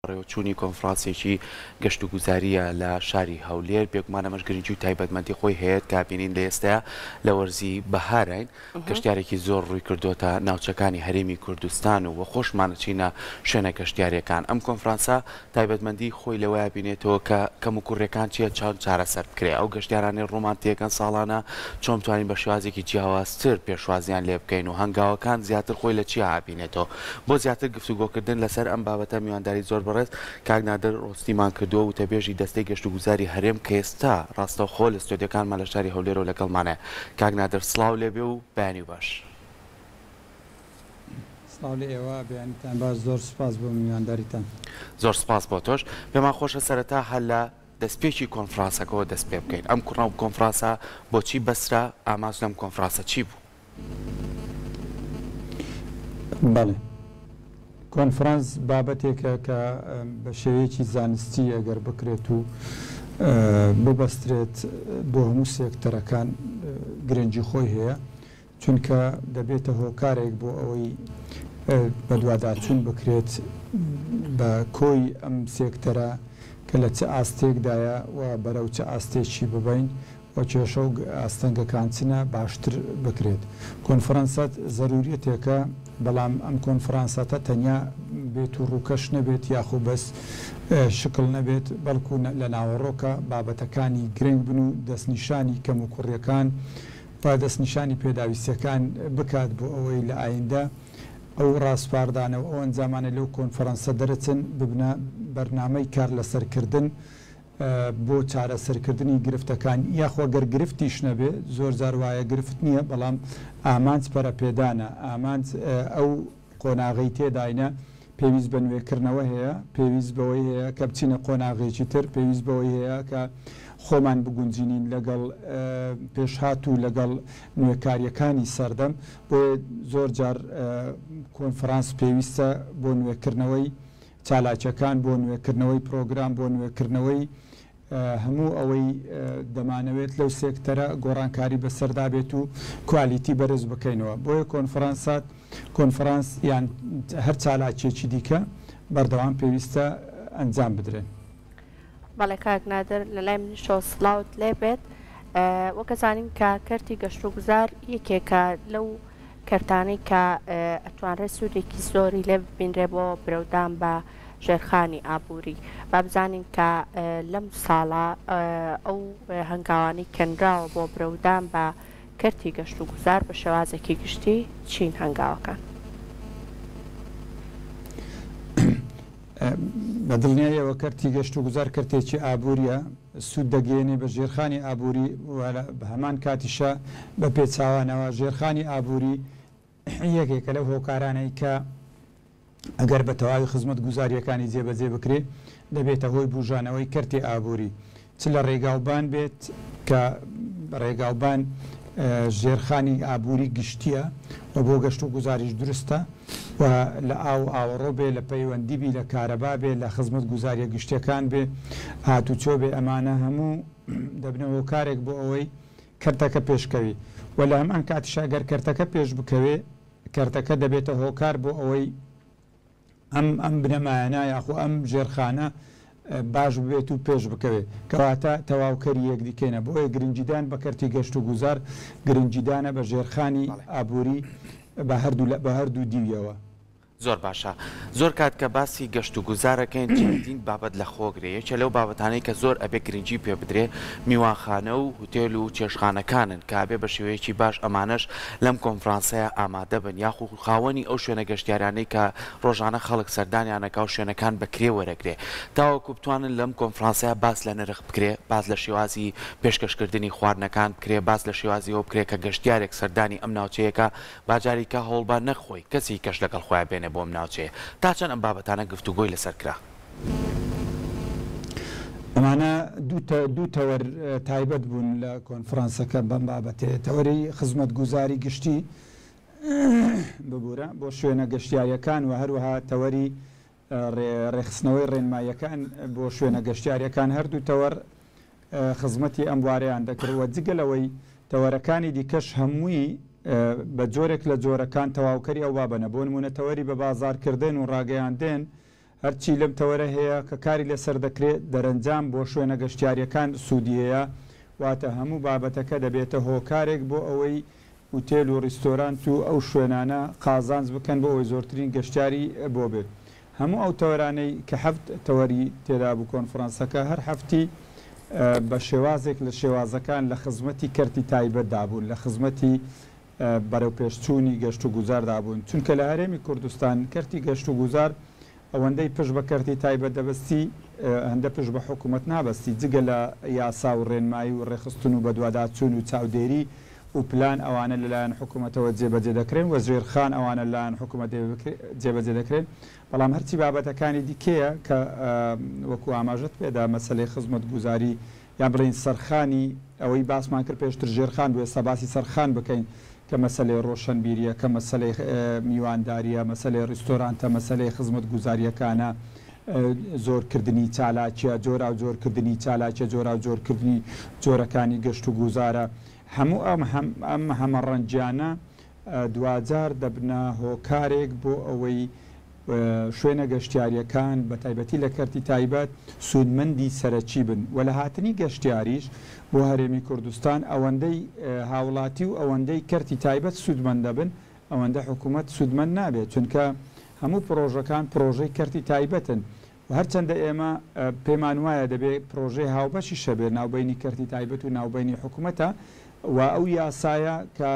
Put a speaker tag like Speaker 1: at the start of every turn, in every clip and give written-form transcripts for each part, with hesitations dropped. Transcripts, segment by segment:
Speaker 1: بەڕێوەچوونی کۆنفرانسێکی گەشتوگوزارییە لە شاری هەولێر، بێگومان ئەمەش گرنگی و تایبەتمەندی خۆی هەیە کە بینین لە ئێستایا لە وەرزی بەهاراین گەشتیارێکی زۆر ڕووی کردۆتە ناوچەکانی هەرێمی کوردستان و خۆشمان ئەچینە شوێنە گەشتیارییەکان. ئەم کۆنفرانسە تایبەتمەندی خۆی لەوەیا بینێتەوە کە کەموکوڕیەکان چیە چۆن چارەسەر بکرێ ئەو گەشتیارانەی ڕوومان تێکەن ساڵانە چۆن بتوانین بە شێوازێکی جیاوازتر پێشوازیان لێ بکەین و هەنگاوەکان زیاتر خۆی لە چیا ئەبینێتەوە. بۆ زیاتر گفتوگۆکردن لەسەر ئەم بابەتە میوانداری زۆر بەڕێز کاک نادر ڕۆستیمان کردووە وتەبێژی دەستەی گەشتوگوزاری هەرێم کە ئێستا ڕاستەوخۆ لە ستۆدیۆکانمان لە شاری هەولێرەوە لەگەڵمانە. کاک نادر سڵاو لێبێ و بەیانی باش.
Speaker 2: سڵاو لە ئێوە، بەیانیتان باش، زۆر سوپاس بۆ میوانداریتان.
Speaker 1: زۆر سوپاس بۆ تۆش. پێمان خۆشە سەرەتا هەر لە دەستپێکی کۆنفرانسەکەوە دەست پێ بکەین. ئەم کۆنفرانسە بۆچی بەسترا؟ ئامانج لەم کۆنفرانسە چی بوو؟
Speaker 2: بەڵێ. کۆنفرانس بابەتێکە کە بە شێوەیەکی زانستی ئەگەر بکرێت و ببەسترێت بۆ هەموو سێکتەرەکان گرنگی خۆی هەیە، چونکە دەبێتە هۆکارێک بۆ ئەوەی بەدواداچوون بکرێت بە کۆی ئەم سێکتەرە کە لە چ ئاستێکدایە و بەرەو چ ئاستێکی ببەین و کێشە و ئاستەنگەکان چنە باشتر بکرێت. کۆنفرانسات زەروریەتێکە، بەڵام ئەم کۆنفرانساتە تەنیا بێت و ڕووکەش نەبێت یاخو بەس شکڵ نەبێت، بەڵکو لە ناوەڕۆکە بابەتەکانی گرنگ بن و دەستنیشانی کەموکوڕیەکان و دەستنیشانی پێداویستیەکان بکات بۆ ئەوەی لە ئایندە ئەو ڕاسپاردانە و ئەو ئەنجامانەی لەو کۆنفرانسە دەرەچن ببنە بەرنامەی کارلەسەرکردن بۆ چارەسەرکردنی گرفتەکان، یاخۆ گەر گرفتیش نەبێ، زۆر جار وایە گرفت نییە، بەڵام ئامانج پەرەپێدانە، ئامانج ئەو قۆناغەی تێداینە پێویست بە نوێکردنەوە هەیە، پێویست بەوەی هەیە کە بچینە قۆناغێکی تر، پێویست بەوەی هەیە کە خۆمان بگونجینین لەگەڵ پێشهات و لەگەڵ نوێکارییەکانی سەردەم، بۆیە زۆر جار کۆنفرانس پێویستە بۆ نوێکردنەوەی چالاکیەکان، بۆ نوێکردنەوەی پرۆگرام، بۆ نوێکردنەوەی هەموو ئەوەی دەمانەوێت لەو سێکتەرە گۆڕانکاری بەسەردا بێت و کوالیتی بەرز بکەینەوە. بۆیە کۆنفرانسات، کۆنفرانس یان هەر چالاکیەکی دیکە بەردەوام پێویستە ئەنجام بدرێن.
Speaker 3: بەڵێ کاک نادر لە لای منیشەوە سڵاوت لێ بێت. وەک ئەزانین کە کەرتی گەشتوگوزار یەکێکە لەو کەرتانەی کە ئەتوانرێت سوودێکی زۆری لێ ببینرێ بۆ برەودان بە ژێرخانی ئابووری. با بزانین کە لەم ساڵە ئەو هەنگاوانەی کە نراوە بۆ برەودان بە کەرتی گەشتوگوزار بە شێوازێکی گشتی چین هەنگاوەکان؟
Speaker 2: بە دڵنیاییەوە کەرتی گەشتوگوزار کەرتێکی ئابوورییە، سوود دەگەیەنێ بە ژێرخانی ئابووری و لە هەمان کاتیشا بە پێچاوانەوە ژێرخانی ئابووری یەکێکە لەو هۆکارانەی کە ئەگەر بە تەواوی خزمەتگوزارییەکانی جێبەجێ بکرێ دەبێتە هۆی بوژانەوەی کەرتی ئابووری چ لە ڕێگاوبان بێت کە ڕێگاوبان ژێرخانی ئابووری گشتییە و بۆ گەشتوگوزاریش دروستە و لە ئاو و ئاوەڕۆ بێ، لە پەیوەندی بی، لە کارەبا بێ، لە خزمەتگوزارییە گشتییەکان بێ، هاتوچۆ بێ، ئەمانە هەموو دەبنە هۆکارێک بۆ ئەوەی کەرتەکە پێشکەوی و لە هەمان کاتیشا گەر کەرتەکە پێشبکەوێ، کەرتەکە دەبێتە هۆکار بۆ ئەوەی ئەم ئەم بنەمایانە یاخۆ ئەم ژێرخانە باش ببێت و پێش بکەوێت. کەواتە تەواوکەری یەکدیکەینە. بۆیە گرنگیدان بە کەرتی گەشتوگوزار گرنگیدانە بە ژێرخانی ئابووری بە هەردوو بە هەردوو دیویەوە.
Speaker 1: زۆر باشە. زۆر کات کە باسی گەشت و گوزار ئەکەین چەندین بابەت لە خۆگرێ. یەکێ لەو بابەتانەی کە زۆر ئەبێ گرنگی پێ بدرێ میوانخانە و هوتێل و چێشتخانەکانن کە ئەبێ بە شێوەیەکی باش ئەمانەش لەم کۆنفرانسەیا ئامادە بن یاخو خاوەنی ئەو شوێنە گەشتیارانەی کە ڕۆژانە خەڵک سەردانیان ئەکا و شوێنەکان بە کرێ وەرەگرێ تاوەکو بتوانن لەم کۆنفرانسەیا باس لە نرخ بکرێ باس لە شێوازی پێشکەشکردنی خواردنەکان بکرێ باس لە شێوازی ئەوە بکرێ کە گەشتیارێک سەردانی ئەم ناوچەیەکا با جارێکا هەوڵبا نەک خۆی کەسی کەش لەگەڵ خۆیا بێنێ بۆ ئەم ناوچەیە تا چەند ئەم بابەتانە گفتوگۆی لەسەر کرا؟
Speaker 2: ئەمانە دوو تەوەر تایبەت بوون لە کۆنفرانسەکە بەم بابەتەیە، تەوەری خزمەتگوزاری گشتی، ببورە، بۆ شوێنە گەشتیارییەکان و هەروەها تەوەری ڕێکخستنەوەی ڕێنماییەکان بۆ شوێنە گەشتیارییەکان، هەردوو تەوەر خزمەتی ئەم بوارەیان دەکرد و جگە لەوەی تەوەرەکانی دیکەش هەمووی بە جۆرێک لە جۆرەکان تەواوکەری ئەو بابەنە، بۆ نموونە تەوەری بەبازاڕکردن و ڕاگەیاندن. هەرچی لەم تەوەرە هەیە کە کاری لەسەر دەکرێت دەرەنجام بۆ شوێنە گەشتیارییەکان سوودی هەیە، واتە هەموو بابەتەکە دەبێتە هۆکارێک بۆ ئەوەی ئوتێل و ڕیستۆرانت و ئەو شوێنانە قازانج بکەن بۆ ئەوەی زۆرترین گەشتیاری بۆ بێت. هەموو ئەو تەوەرانەی کە حەفت تەوەری تێدابوو کۆنفرانسەکە هەر حەفتی بە شێوازێک لە شێوازەکان لە خزمەتی کەرتی تایبەتدا بوون، لە خزمەتی بەرەوپێشچوونی گەشتوگوزاردا بوون، چونکە لە هەرێمی کوردستان کەرتی گەشتوگوزار ئەوەندەی پشت بە کەرتی تایبەت دەبەستی هەندە پشت بە حکوومەت نابەستی، جگە لە یاسا و ڕێنمایی و ڕێکخستن و بەدواداچوون و چاودێری و پلان ئەوانە لەلایەن حکوومەتەوە جێبەجێ دەکرێن و ژێرخان ئەوانە لەلایەن حکوومەت جێبەجێ دەکرێن، بەڵام هەرچی بابەتەکانی دیکەیە کە وەکوو ئاماژەت پێدا مەسەلەی خزمەتگوزاری یان بڵێین سەرخانی ئەوەی باسمان کرد پێشتر ژێرخان بوو ئێستا باسی سەرخان بکەین کە مەسەلەی ڕۆشەنبیریە کە مەسەلەی میوانداریە مەسەلەی ڕیستۆرانتە مەسەلەی خزمەتگوزاریەکانە زۆرکردنی چالاکیە جۆراوجۆرکردنی چالاکیە جۆراوجۆرکردنی جۆرەکانی گەشتوگوزارە هەموو ئەم ئەم هەمەڕەنگیانە دواجار دەبنە هۆکارێک بۆ ئەوەی شوێنە گەشتیارییەکان بەتایبەتی لە کەرتی تایبەت سوودمەندی سەرەکی بن و لە هاتنی گەشتیاریش بۆ هەرێمی کوردستان ئەوەندەی هاوڵاتی و ئەوەندەی کەرتی تایبەت سوودمەند دەبن ئەوەندە حکوومەت سوودمەند نابێت چونکە هەموو پڕۆژەکان پڕۆژەی کەرتی تایبەتن و هەرچەندە ئێمە پێمان وایە دەبێ پرۆژەی هاوبەشیش هەبێ ناوبەینی کەرتی تایبەت و ناوبەینی حکومەتە و ئەو یاسایە کە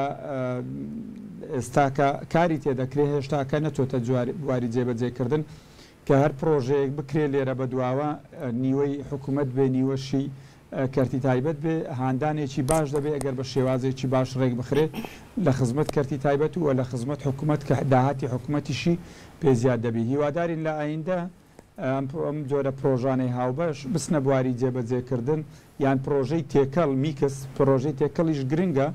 Speaker 2: ئێستاکە کاری تێدەکرێ هێشتاکە نەچۆتە بواری جێبەجێکردن کە هەر پرۆژەیەک بکرێ لێرە بەدواوە نیوەی حکومەت بێ نیوەشی کەرتی تایبەت بێ هاندانێکی باش دەبێ ئەگەر بە شێوازێکی باش ڕێک بخرێ لە خزمەت کەرتی تایبەت و لە خزمەت حکومەت کە داهاتی حکومەتیشی پێ زیاد دەبی هیوادارین لە ئایندە ئەم جۆرە پرۆژانەی هاوبەش بچنە بواری جێبەجێکردن یان پرۆژەی تێکەڵ میکس پرۆژەی تێکەڵیش گرنگە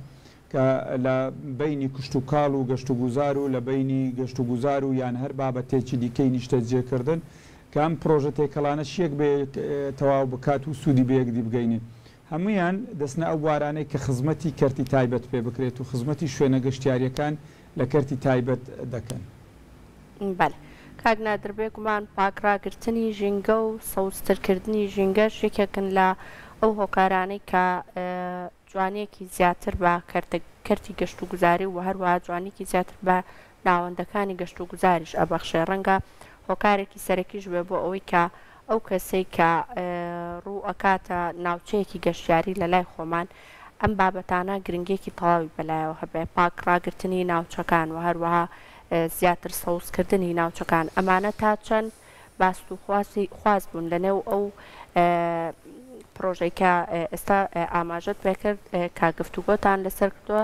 Speaker 2: کە لە بەینی کشتوکاڵ و گەشتوگوزار و لە بەینی گەشتوگوزار و یان هەر بابەتێکی دیکەی نیشتەجێکردن کە ئەم پرۆژە تێکەڵانەش یەک بە یەک تەواو بکات و سوودی بە یەکدی بگەینێ. هەموویان دەچنە ئەو بوارانەی کە خزمەتی کەرتی تایبەت پێ بکرێت و خزمەتی شوێنە گەشتیارییەکان لە کەرتی تایبەت دەکەن.
Speaker 3: بەلێ کاک نادر بێگومان پاک ڕاگرتنی ژینگە و سەوزترکردنی ژینگەش یەکێکن لە ئەو هۆکارانەی کە جوانیەکی زیاتر بە کەرتی گەشتوگوزاری و هەروەها جوانیەکی زیاتر بە ناوەندەکانی گەشتوگوزاریش ئەبەخشێ ڕەنگە هۆکارێکی سەرەکیش بێ بۆ ئەوەی کە ئەو کەسەی کە ڕوو ئەکاتە ناوچەیەکی گەشتیاری لە لای خۆمان ئەم بابەتانە گرنگیەکی تەواوی بەلایەوە هەبێ پاک ڕاگرتنی ناوچەکان و هەروەها زیاتر سەوزکردنی ناوچەکان ئەمانە تا چەند باست و خواسی خواست بوون لە نێو ئەو پرۆژەی کە ئێستا ئاماژەت پێکرد کە گفتوگۆتان لەسەر کردووە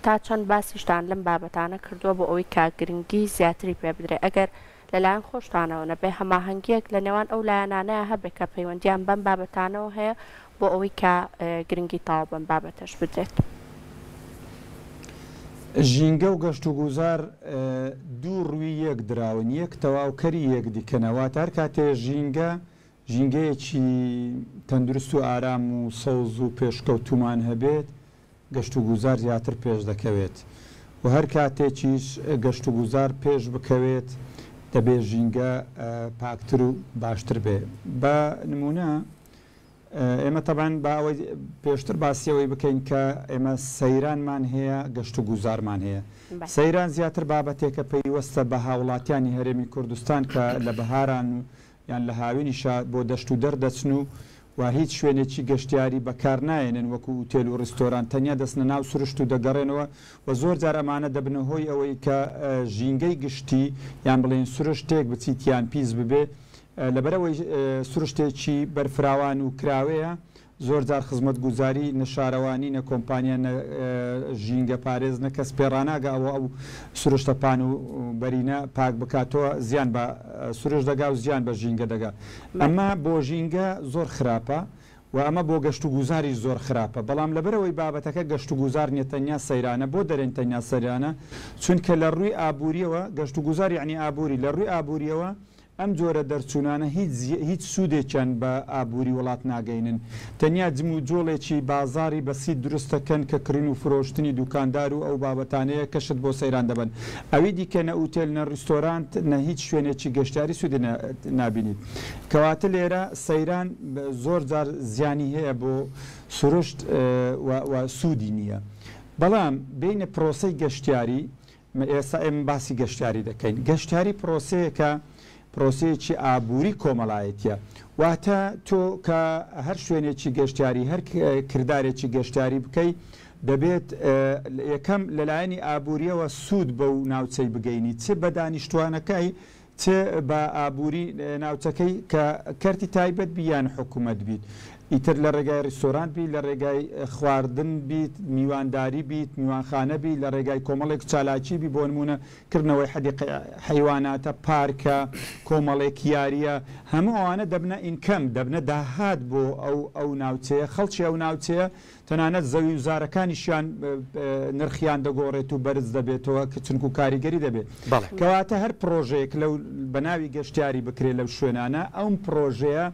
Speaker 3: تا چەند باسیشتان لەم بابەتانە کردووە بۆ ئەوەی کە گرنگی زیاتری پێ بدرێ ئەگەر لەلایەن خۆشتانەوە نەبێ هەماهەنگییەک لە نێوان ئەو لایەنانەیا هەبێ کە پەیوەندییان بەم بابەتانەوە هەیە بۆ ئەوەی کە گرنگی تەواو بەم بابەتەش بدرێت.
Speaker 2: ژینگە و گەشتوگوزار دوو ڕووی یەک دراون، یەک تەواوکەری یەکدیکەنە، واتە هەر کاتێ ژینگە ژینگەیەکی تەندروست و ئارام و سەوز و پێشکەوتوومان هەبێت، گەشتوگوزار زیاتر پێش دەکەوێت و هەر کاتێکیش گەشتوگوزار پێش بکەوێت دەبێ ژینگە پاکتر و باشتر بێ. بە نموونە ئێمە تەبعەن با ئەوەی پێشتر باسی ئەوەی بکەین کە ئێمە سەیرانمان هەیە، گەشتوگوزارمان هەیە. سەیران زیاتر بابەتێکە پەیوەستە بە هاوڵاتیانی هەرێمی کوردستان کە لە بەهاران و یان لە هاوینیشا بۆ دەشت و دەر دەچن و و هیچ شوێنێکی گەشتیاری بەکار نایەنن وەکو ئوتێل و ڕیستۆران تەنیا دەچنە ناو سروشت و دەگەڕێنەوە و زۆر جار ئەمانە دەبنە هۆی ئەوەی کە ژینگەی گشتی یان بڵێین سروشت تێک بچیت یان پیس ببێ لەبەرئەوەی سروشتێکی بەرفراوان و کراوەیە زۆر جار خزمەتگوزاری نە شارەوانی نە کۆمپانیا نە ژینگە پارێز نە کەس پێ ڕاناگا ئەوە ئەو سروشتە پان و بەرینە پاک بکاتەوە زیان بە سروشت دەگا و زیان بە ژینگە دەگا ئەمە بۆ ژینگە زۆر خراپە و ئەمە بۆ گەشتوگوزاریش زۆر خراپە بەڵام لەبەرئەوەی بابەتەکە گەشتوگوزار نیە تەنیا سەیرانە بۆ دەرێن تەنیا سەیرانە چونکە لە ڕووی ئابووریەوە گەشتوگوزار یەعنی ئابووری لە ڕووی ئابووریەوە. ئەم جۆرە دەرچوونانە هیچ هیچ سوودێکیان بە ئابووری وڵات ناگەینن. تەنیا جموجۆڵێکی بازاڕی بەسیت دروست دەکەن کە کڕین و فرۆشتنی دوکاندار و ئەو بابەتانەیە کە شت بۆ سەیران دەبەن. ئەوی دیکە نە ئوتێل نە ڕیستۆرانت نە هیچ شوێنێکی گەشتیاری سوودی نابینیت. کەواتە لێرە سەیران زۆر جار زیانی هەیە بۆ سروشت و سوودی نییە. بەڵام بێینە پرۆسەی گەشتیاری، ئێستا ئێمە باسی گەشتیاری دەکەین. گەشتیاری پرۆسەیەکە، پرۆسەیەکی ئابووری کۆمەڵایەتییە. واتە تۆ کە هەر شوێنێکی گەشتیاری، هەر کردارێکی گەشتیاری بکەی، دەبێت یەکەم لەلایەنی ئابوورییەوە سوود بەو ناوچەی بگەینی، چ بە دانیشتووانەکەی، چ بە ئابووری ناوچەکەی کە کەرتی تایبەت بی یان حکومەت بیت ئیتر لە ڕێگای ڕیستۆرانت بی لە ڕێگای خواردن بیت میوانداری بیت میوانخانە بی لە ڕێگای کۆمەڵێک چالاکی بی بۆ نموونە کردنەوەی حەدیقەی حەیواناتە پارکە کۆمەڵێک یارییە هەموو ئەوانە دەبنە income دەبنە داهات بۆ ئەو ئەو ناوچەیە خەڵکی ئەو ناوچەیە تەنانەت زەوی و زارەکانیشیان نرخیان دەگۆڕێت و بەرز دەبێتەوە کە چونکو کاریگەری دەبێت.
Speaker 1: بەڵێ.
Speaker 2: کەواتە هەر پڕۆژەیەک لەو بە ناوی گەشتیاری بکرێت لەو شوێنانە ئەوم پڕۆژەیە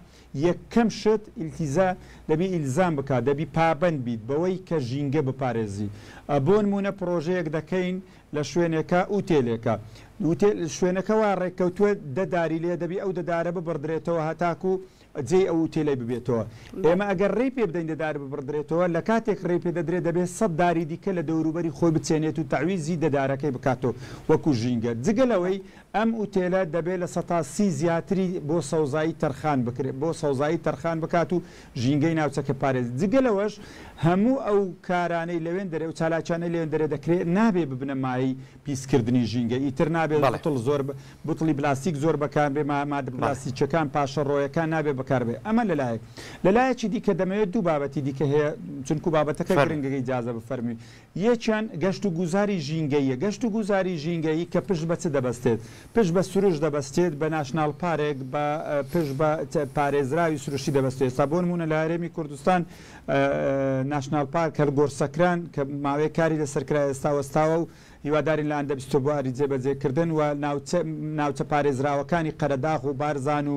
Speaker 2: یەکەم شت ئیلتیزا دەبی ئیلزام بکات دەبی پابەند بیت بەوەی کە ژینگە بپارێزی بۆنموونە پڕۆژەیەک دەکەین لە شوێنێکە ئوتێلێکە ئوتێل شوێنەکە وا ڕێککەوتووە دە داری لێ دەبی ئەو دە دارە ببڕدرێتەوە هەتاکوو جێی ئەو ئوتێلەی ببێتەوە. ئێمە ئەگەر ڕێی پێ بدەین دە دار ببڕدرێتەوە، لە کاتێک ڕێی پێ دەدرێت دەبێت 100 داری دیکە لە دەوروبەری خۆی بچێنێت و تەعویزی دە دارەکەی بکاتەوە وەکو ژینگە. جگە لەوەی ئەم ئوتێلە دەبێت 30% زیاتری بۆ سەوزایی تەرخان بکرێت بۆ سەوزایی تەرخان بکات و ژینگەی ناوچەکە پارێزێت. جگە لەوەش هەموو ئەو کارانەی لەوێندەرێ ئەو چالاکیانەی لەوێندەرێ دەکرێت نابێت ببنە مایەی پیسکردنی ژینگە ئیتر نابێت
Speaker 1: بەڵێ.
Speaker 2: بوتڵ زۆر بوتڵی بلاستیک زۆر بەکاربێ ما مادە
Speaker 1: بەڵێ.
Speaker 2: پلاستیکیەکان پاشەڕۆیەکان نابێ بەکاربێ ئەمە لەلایەک لەلایەکی دیکە دەمەوێت دوو بابەتی دیکە هەیە چونکو بابەتەکە
Speaker 1: فەرموو.
Speaker 2: گرنگە ئیجازە بفەرمووی یەکیان گەشت و گوزاری ژینگەییە گەشت و گوزاری ژینگەیی کە پشت بە چ دەبەستێت پشت بە سروشت دەبەستێت بە national park بە پشت بە پارێزراوی سروشتی دەبەستێت ئێستا بۆ نموونە لە هەرێمی کوردستان national park هەلگۆرسەکران کە ماوەیەک کاری لەسەر کرا ئێستا وەستاوە و هیوادارین لە ئایندە بچتە بواری جێبەجێکردن و ناوچە ناوچە پارێزراوەکانی قەرەداغ و بارزان و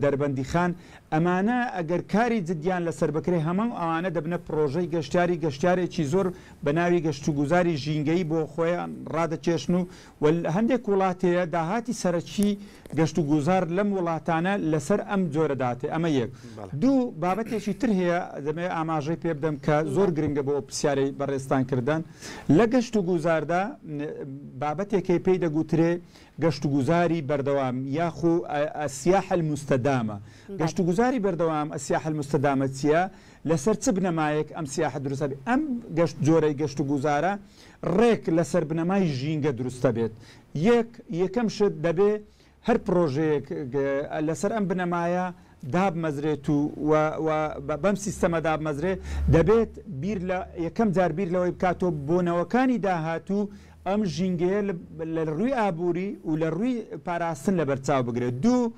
Speaker 2: دەربەندیخان ئەمانە ئەگەر کاری جدیان لەسەر بکرێ هەموو ئەوانە دەبنە پڕۆژەی گەشتیاری گەشتیارێکی زۆر بە ناوی گەشتوگوزاری ژینگەیی بۆ خۆیان ڕادەکێشن و و هەندێک وڵات هەیە داهاتی سەرەکی گەشتوگوزار لەم وڵاتانە لەسەر ئەم جۆرە داهاتێ ئەمە یەک.
Speaker 1: بەڵێ.
Speaker 2: دوو، بابەتێکی تر هەیە دەمەوێت ئاماژەی پێ بدەم کە زۆر گرنگە بۆ ئەو پرسیارەی بەڕێزتان کردن. لە گەشتوگوزاردا بابەتێک هەیە پێی دەگوترێ گەشتوگوزاری بەردەوام یاخو السیاحە المستدامە. گەشتوگوزاری بەردەوام السیاحە المستدامە چییە؟ لەسەر چ بنەمایەک ئەم سیاحە دروست ئەبێ؟ ئەم گەشت جۆرەی گەشتوگوزارە ڕێک لەسەر بنەمای ژینگە دروست ئەبێت. یەک، یەکەم شت دەبێ هەر پڕۆژەیەک لەسەر ئەم بنەمایە دابمەزرێت و و بەم سیستەمە دابمەزرێ، دەبێت بیر لە یەکەم جار بیر لەوەی بکاتەوە بۆ نەوەکانی داهاتوو ئەم ژینگەیە لە ڕووی ئابووری و لە ڕووی پاراستن لەبەرچاو بگرێت. دوو،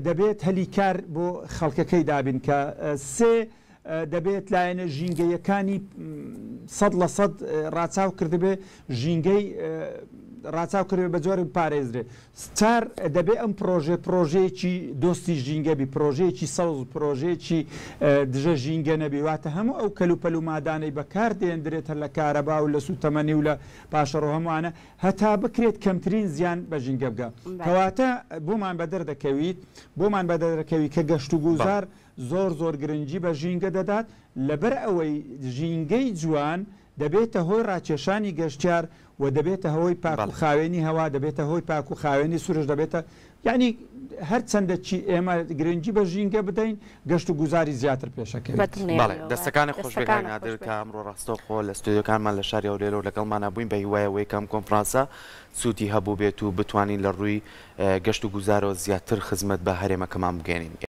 Speaker 2: دەبێت هەلی کار بۆ خەڵکەکەی دابین کە. سێ، دەبێت لایەنە ژینگەییەکانی 100% ڕاچاو کردبێ، ژینگەی ڕاچاو کردبێ بە جۆرێک بپارێزرێ. چار، دەبێ ئەم پڕۆژەیە پڕۆژەیەکی دۆستی ژینگە بی، پڕۆژەیەکی سەوز، پڕۆژەیەکی دژە ژینگە نەبی، واتە هەموو ئەو کەلوپەل و مادانەی بەکار دێندرێت هەر لە کارەبا و لە سووتەمەنی و لە پاشەڕۆ هەمووانە هەتا بکرێت کەمترین زیان بە ژینگە بگا. کەواتە بۆمان بەدەر دەکەویت، بۆمان بەدەر دەکەوی کە گەشتوگوزار زۆر زۆر گرنگی بە ژینگە دەدات، لەبەر ئەوەی ژینگەی جوان دەبێتە هۆی ڕاکێشانی گەشتیار و دەبێتە هۆی پاک و خاوێنی هەوا، دەبێتە هۆی پاک و خاوێنی سروشت، دەبێتە یانی هەر چەندە چی ئێمە گرنگی بە ژینگە بدەین گەشت و گوزاری زیاتر پێشەکەوێت.
Speaker 1: بەڵێ دەستەکانت خۆش بێ کاک نادر کە ئەمڕۆ ڕاستەوخۆ لە ستۆدیۆکانمان لە شاری هەولێرەوە لەگەڵمانا بووین بە هیوای ئەوەی کە ئەم کۆنفرانسە سوودی هەبووبێت و بتوانین لە ڕووی گەشت و گوزارەوە زیاتر خزمەت بە هەرێمەکەمان بگەیەنین.